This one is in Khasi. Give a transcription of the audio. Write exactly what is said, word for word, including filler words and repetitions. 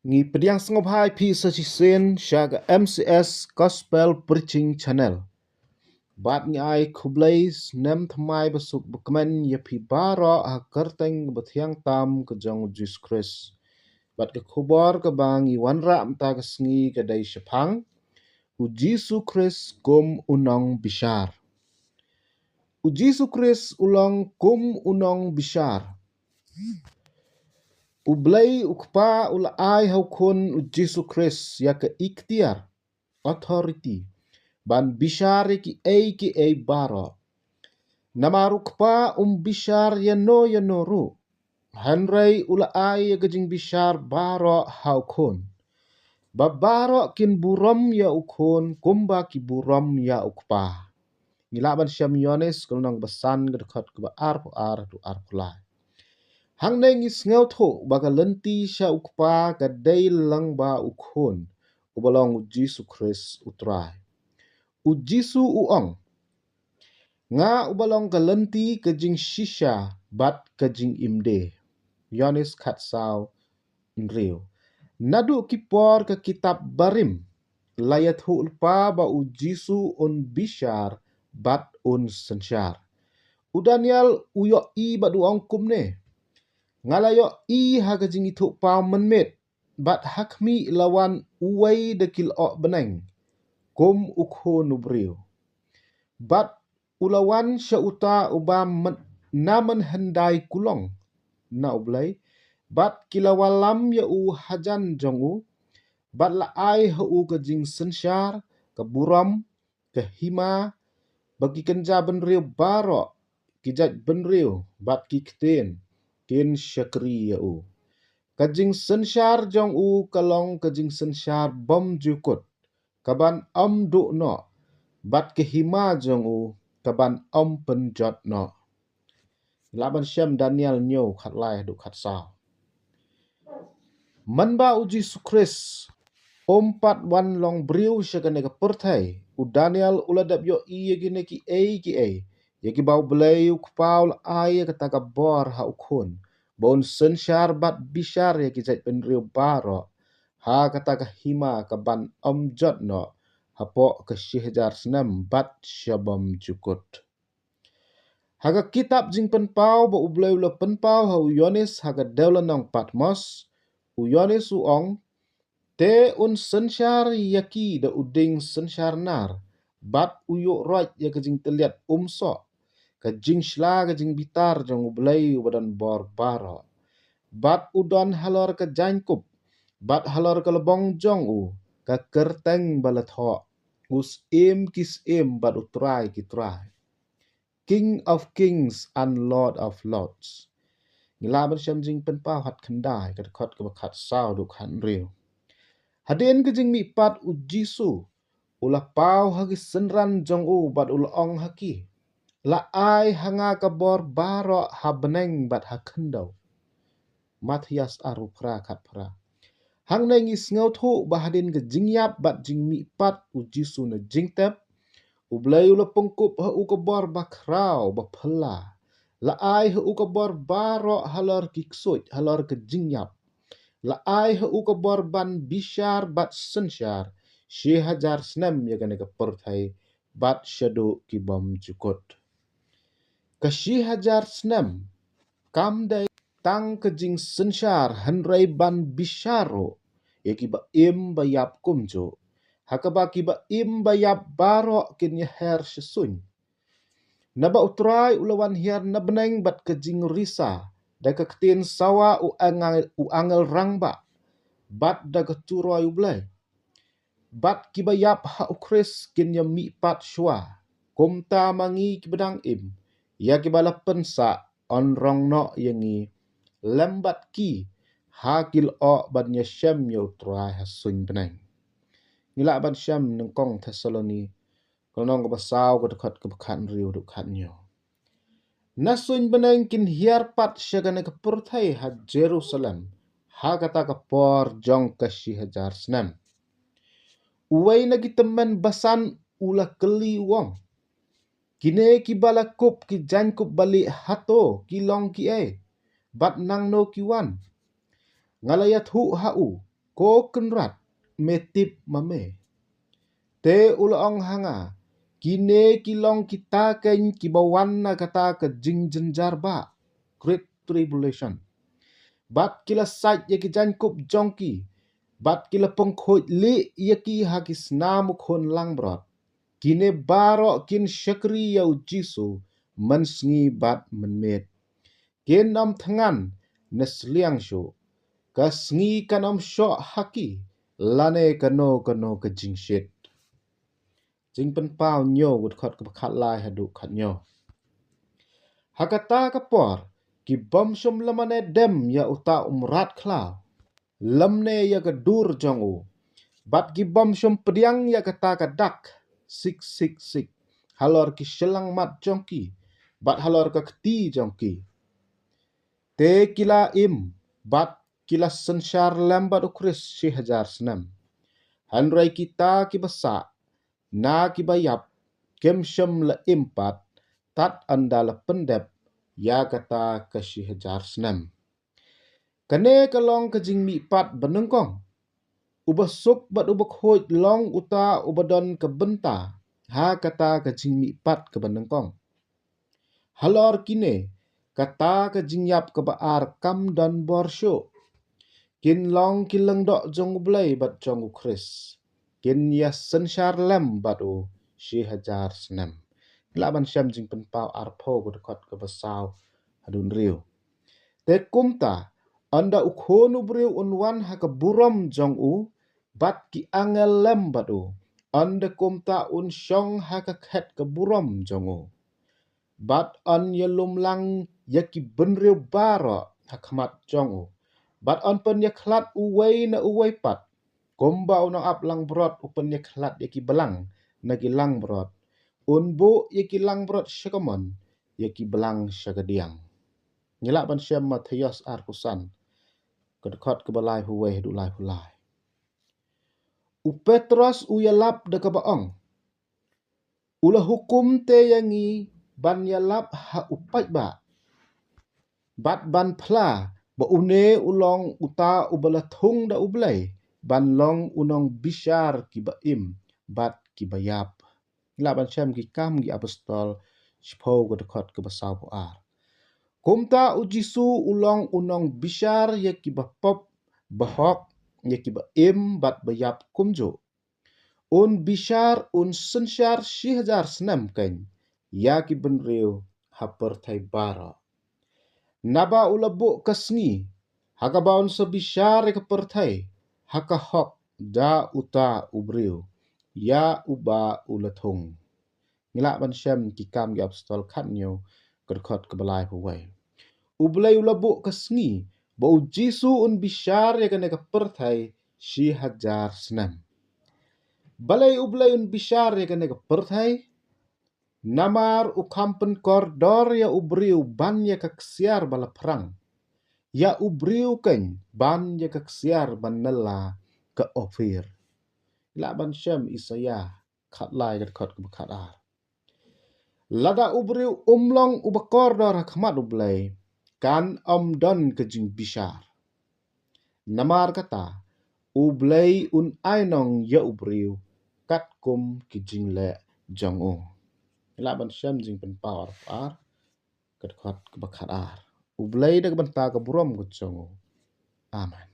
Ngi pdiang sngewbha ïa phi sa shisien sha ka M C S Gospel Preaching Channel. Bad ngi ai khublei snem thymmai basuk bakmen ïa phi baroh ha ka kyrteng bathiang tam ka jong u Jisu Khrist. Bad ka khubor kaba ngi wanrah mynta ka sngi ka dei shaphang: U Jisu Khrist kum u nongbishar. U Jisu Khrist u long kum u nongbishar. U Blei u Kpa u la ai ha u Khun u Jisu Khrist ïa ka iktiar, authority, ban bishar ïa kiei kiei baroh. Namar u Kpa um bishar ïano ïano ruh, hynrei u la ai ïa ka jingbishar baroh ha u Khun, ba baroh kin burom ïa u Khun kumba ki burom ïa u Kpa. Ngi lah ban shem Ïoannis ka lynnong ba san ka dkhot kaba arphew ar haduh arphew lai. Hangne ngi sngewthuh ba ka lynti sha u Kpa ka dei lyngba u Khun, uba long u Jisu Khrist u Trai. U Jisu u ong: Nga uba long ka lynti, ka jingshisha bad ka jingim de. Ïoannis khatsaw hynriew. Naduh ki por ka kitab barim la ïathuh lypa ba u Jisu un bishar bad un synshar. U Daniel u ïohi bad u ong kumne: Nga la ïohi ha ka jingithuhpaw mynmiet, bad ha khmih la wan uwei da ki lyoh bneng kum u Khun u briew. Bad u la wan sha uta uba myn-, na mynhyndai kulong na U Blei, bad ki la wallam ïa u hajan jong u, bad la ai ha u ka jingsynshar, ka burom, ka hima, ba ki kynja bynriew baroh, ki jait bynriew bad ki ktien kin shakri ïa u. Ka jingsynshar jong u ka long ka jingsynshar bymjukut, kaban ym duh noh, bad ka hima jong u kaban ym pynjot noh. Lah ban shem Daniel hynñiew, khatlai haduh khatsaw. Mynba u Jisu Khrist um pat wan long briew sha kane ka pyrthei, u Daniel u la dep ïohi ïa kine kiei kiei, ïa kiba U Blei u Kpa u la ai ïa kata ka bor ha u Khun, ba un synshar bad bishar ïa ki jait bynriew baroh ha kata ka hima kaban ym jot noh, hapoh ka shi hajar snem bad sha bymjukut. Ha ka kitab Jingpynpaw ba U Blei u la pynpaw ha u Ïoannis ha ka dewlynnong Patmos, u Ïoannis u ong: Te un synshar ïa ki da u dieng synshar nar, bad u ïuh roit ïa ka jingtylliat umsoh, ka jingshla ka jingbitar jong U Blei uba don bor baroh. Bad u don halor ka jaiñkup, bad halor ka lbong jong u, ka kyrteng ba la thoh, u Syiem ki syiem bad u Trai ki trai. King of Kings and Lord of Lords. Ngi lah ban shem Jingpynpaw khatkhyndai, ka dkhot kaba khatsaw haduh khathynriew. Hadien ka jingmihpat u Jisu u la paw ha ki synran jong u bad u la ong ha ki: La ai ha nga ka bor baroh ha bneng bad ha khyndew. Mathaios arphew phra, khatphra. Hangne ngi sngewthuh ba hadien ka jingïap bad jingmihpat u Jisu na jingtep, U Blei u la pynkup ha u ka bor bakhraw baphylla. La ai ha u ka bor baroh halor ki ksuid, halor ka jingïap. La ai ha u ka bor ban bishar bad synshar shi hajar snem ïa kane ka pyrthei, bad shaduh ki bymjukut. Ka shi hajar snem kam dei tang ka jingsynshar hynrei ban bishar ruh ïa kiba im ba ïap kumjuh, ha kaba kiba im ba ïap baroh kin ïaher sha suiñ. Naba U Trai u la wan hiar na bneng bad ka jingrisa, da ka ktien sawa u angel, u angel rangbah, bad da ka turoi U Blei. Bad kiba ïap ha U Khrist kin ïamihpat shuwa, kumta ma ngi kiba dang im, ïa kiba la pynsah, yn rong noh ïa ngi lem bad ki ha ki lyoh ban ïashem ïa U Trai ha suiñ bneng. Ngi lah ban shem Nyngkong Thessaloni, ka lynnong kaba saw, ka dkhot kaba khathynriew haduh khathynñiew. Na suiñ bneng kin hiar pat sha kane ka pyrthei ha Jerusalem ha kata ka por jong ka shi hajar snem. Uwei na ki tymmen basan u la kylli u ong: Kine kiba la kup ki jaiñkup balieh hato ki long kiei, bad nangno ki wan? Nga la ïathuh ha u, Ko Kynrad, me tip ma me. Te u la ong ha nga, kine ki long kita keiñ kiba wan na kata ka jingjynjar bah, great tribulation. Bad ki la sait ïa ki jaiñkup jong ki, bad ki la pynkhuid lieh ïa ki ha ki snam u khun langbrot. Kine baroh kin shakri ïa u Jisu mynsngi bad mynmiet. Kin ym thngan ne sliang shuh. Ka sngi kan ym shoh ha ki lane kano kano ka jingshit. Jingpynpaw hynñiew, ka dkhot kaba khatlai haduh khathynñiew. Ha kata ka por, ki bym shym la mane dem ïa uta u mrad khlaw, lymne ïa ka dur jong u, bad ki bym shym pdiang ïa kata ka dak six six six halor ki shyllangmat jong ki bad halor ka kti jong ki. Te ki la im bad ki la synshar lem bad u Khrist shi hajar snem. Hynrei kita kiba sah na kiba ïap kim shym la im pat tad ynda la pyndep ïa kata ka shi hajar snem. Kane ka long ka jingmihpat banyngkong. Uba suk bad uba khuid long uta uba don ka bynta ha kata ka jingmihpat kaba nyngkong. Halor kine, kata ka jingïap kaba ar kam don bor shuh. Kin long ki lyngdoh jong U Blei bad jong u Khrist. Kin ïa synshar lem bad u shi hajar snem. Ngi lah ban shem Jingpynpaw arphew, ka dkhot kaba saw haduh hynriew. Te kumta, ynda u Khun u briew un wan ha ka burom jong u bad ki angel lem bad u, ynda kumta un shong ha ka khet ka burom jong u. Bad yn ïalum lang ïa ki bynriew baroh ha khmat jong u. Bad yn pynïakhlad uwei na uwei pat, kumba u nongap langbrot u pynïakhlad ïa ki blang na ki langbrot. Un buh ïa ki langbrot sha kamon, ïa ki blang sha kadiang. Ngi lah ban shem Mathaios arphew san, ka dkhot kaba laiphew wei haduh laiphew lai. U Petros u ïalap da kaba ong, u la hukum te ïa ngi ban ïalap ha u paidbah bad ban phla ba une u long uta uba la thung da U Blei ban long u nongbishar kiba im bad kiba ïap. Ngi lah ban shem Ki Kam ki Apostol shiphew, ka dkhot kaba sawphew ar. Kumta u Jisu u long u nongbishar ïa kiba pop, ba hok, ïa kiba im bad ba ïap kumjuh. Un bishar, un synshar shi hajar snem keiñ ïa ki bynriew ha pyrthei baroh. Naba u la buh ka sngi ha kaba un sa bishar ïa ka pyrthei ha ka hok da uta u briew ïa uba u la thung. Ngi lah ban shem Ki Kam ki Apostol khathynñiew, ka dkhot kaba laiphew wei. U Blei u la buh ka sngi ba u Jisu un bishar ïa kane ka pyrthei shi hajar snem. Balei U Blei un bishar ïa kane ka pyrthei? Namar u kham pynkordor ïa u briew ban ïa ka ksiar ba la phrang, ïa u briew keiñ ban ïa ka ksiar ba nylla ka Ophir. Lah ban shem Isaïah khatlai, ka dkhot kaba khatar. Lada u briew um long uba kordor ha khmat U Blei, kan ym don ka jingbishar. Namar kata, U Blei un ai nong ïa u briew katkum ki jingleh jong u. Lah ban shem Jingpynpaw arphew ar, ka dkhot kaba khatar. U Blei da ka bynta ka burom ka jong u. Amen.